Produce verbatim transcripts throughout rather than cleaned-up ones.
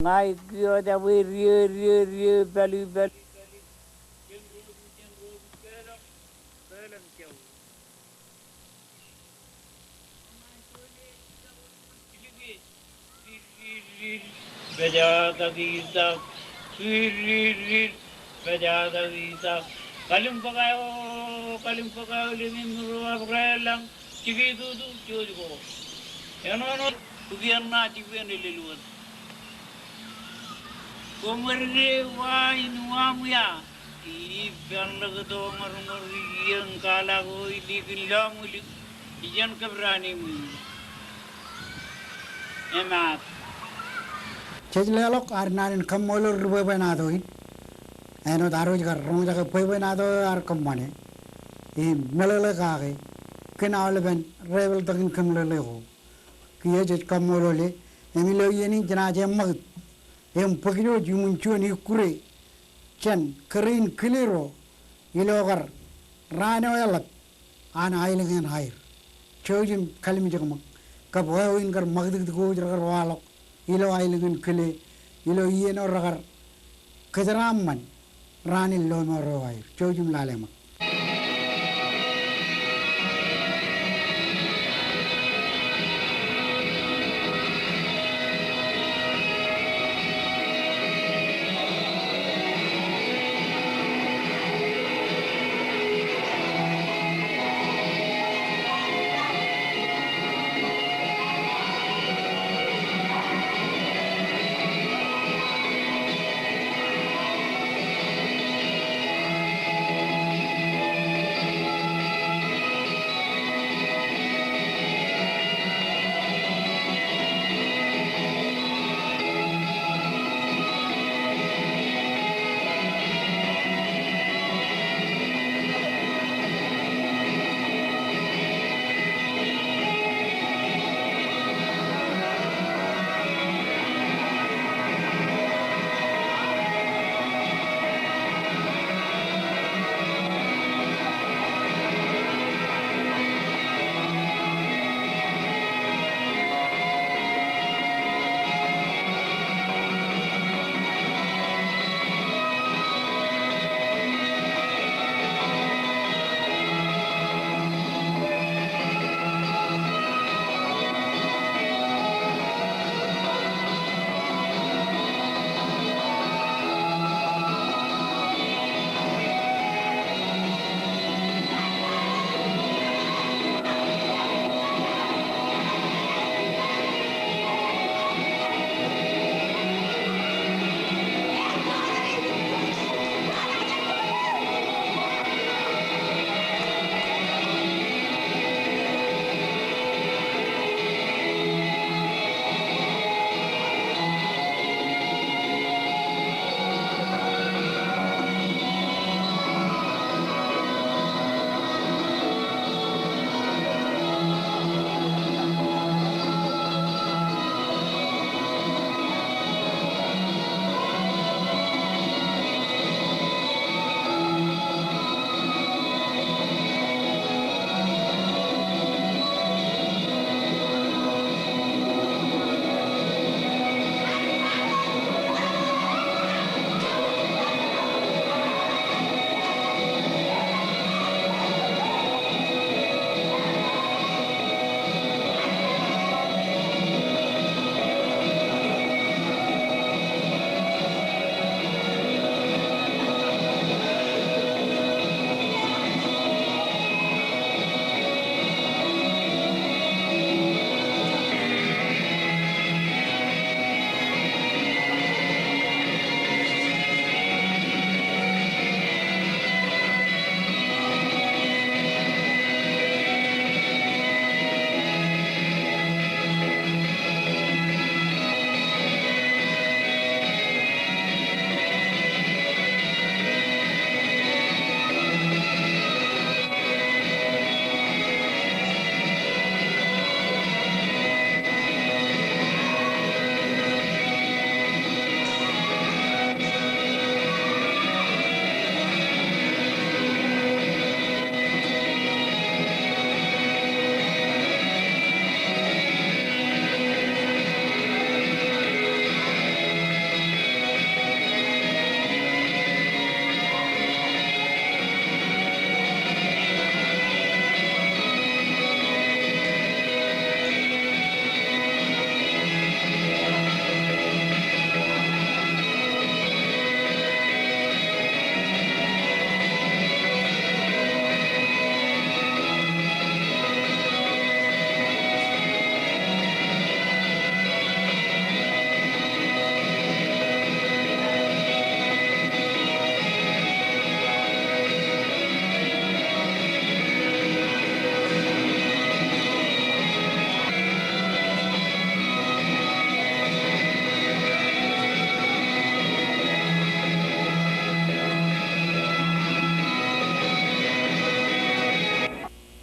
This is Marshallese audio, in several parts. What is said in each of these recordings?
Ña ikkio jab e rie, rie, rie, pāli, pāli, pāli. Pejataki tak, rir, rir, rir. Pejataki tak. Kalim bōk eo, kalim bōk eo, lemem ro abrak eḷaññe jiki tutu joj ko. Āinwōt āinwōt, ukier ṇa jipein elel wōt. Koṃ ri wa in wa ṃwiya. Ippān ḷọk tok ṃōrṃōr iien kalak eo ilikin lọmọọr iien kōbrani ṃwiin. Emaat. Jej leḷọk ad naan in kaṃṃoolol ri bwebwenato in. Āinwōt ad wōj kar roñjake bwebwenato eo ad kōṃṃane im meḷeḷe kake kōn aolepen ri-epāltak in kōmeḷeḷe ko. Kiiō jej kaṃṃoolol e, im ilo iien in jenaaj eṃṃakūt im bōk ijo juṃwin juon ikkure jān kōrā in kile ro ilo kar raan eo eḷap an aelōñ in aer. Jouj im kalimjek ṃōk kab wāween kar ṃakūtkūt ko rej kar waḷọk ilo aelōñ in kile ilo iien eo rekar kōjeraaṃṃan raan in lọmọọr eo aer. Jouj im lale ṃōk.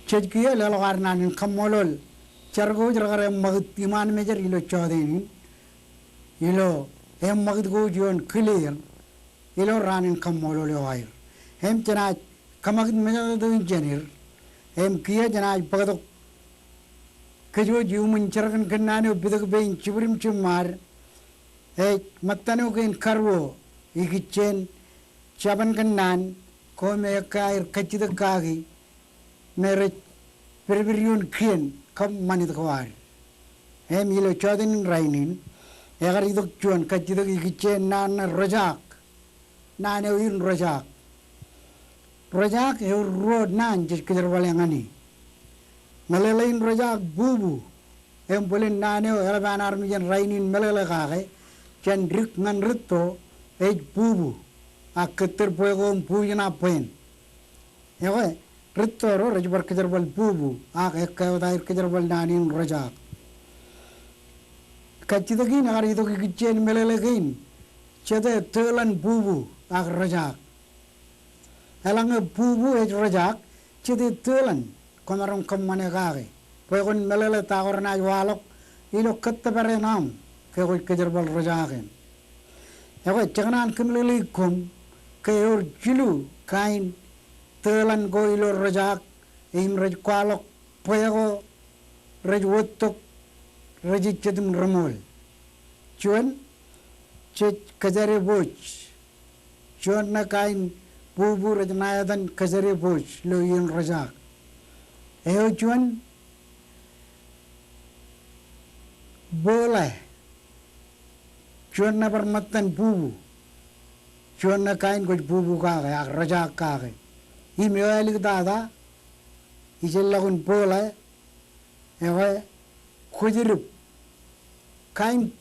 Jej kiiō leḷọk ad naan in kaṃṃoolol jar ko ej rekar eṃṃakūt iṃaan mejer ilo jọtenin, ilo eṃṃakūt ko ej ioon kile er ilo raan in kaṃṃoolol eo aer. Im jenaaj kōṃakūt mejaṃ tok in jān er. Im kiiō jenaaj bōktok kōj wōj iuṃwin jerkōn kōnnaan eo pitōk pein jibwid im jiṃṃaad. Ej ṃōttan eo kein karuo ikijjien jabōn kōnnaan ko me ekkā aer kajjitōk kaki me rej pedped ioon kien kab ṃanit ko ad. Im ilo jọtenin rainin, ekar itok juon kajjitōk ikijjien naan ṇe rojaak. Naan eo in rojaak. Rojaak eo ruo naan jej kōjerbale ñane. Meḷeḷe in rojaak bubu. Im bōlen naan eo eḷap an armej in rainin meḷeḷe kake jān dik ñan rūtto ej bubu. Ak kōttar bwe ko im buuj ṇa bween. Ekwe, rūtto ro rej bar kōjerbal bubu, ak ekkā wōt aer kōjerbal naan in rojaak. Kajjitōk in ekar itok ikijjien meḷeḷe kein, jete tōlan bubu ak rojaak. Eḷaññe bubu ej rojaak, jete tōlan, koṃaroñ kōṃṃane kake. Bwe kwōn meḷeḷe ta ko renaaj waḷọk ilo kōttōpar eṇ aṃ ke kwōj kōjerbal rojaak eṇ. Ekwe, jekōṇaan kōmeḷeḷeik koṃ ke ewōr jilu kain tōlan ko ilo rojaak im rej kwaḷọk bwe ko rej wōttok rej ejjet im reṃool. Juon, jej kōjade bōj. Juon ṇe kain bubu rej ṇa etan kōjade bōj ilo iien rojaak. Eo juon, bōḷā. Juon ṇe bar ṃōttan bubu. Juon ṇe kain kwōj bubu kake, ak rojaak kake. Im eo āliktata, ijellọkun bōḷā, ekwe, kwōjrip. Kain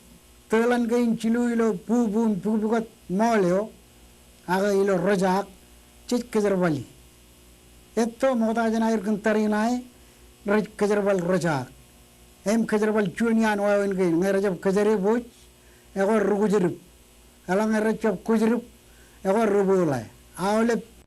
tōlan kein jilu ilo bubu im pukpukot ṃool eo, ak ilo rojaak, jej kōjerbali. Etto ṃokta jān aer kōn tariṇae, rej kōjerbal rojaak. Im kōjerbal juon iaan wāween kein, ñe rejjab kōjade bōj, ekwe rekwōjrip. Eḷaññe rejjab kwōjrip, ekwe rebōḷā. Aolep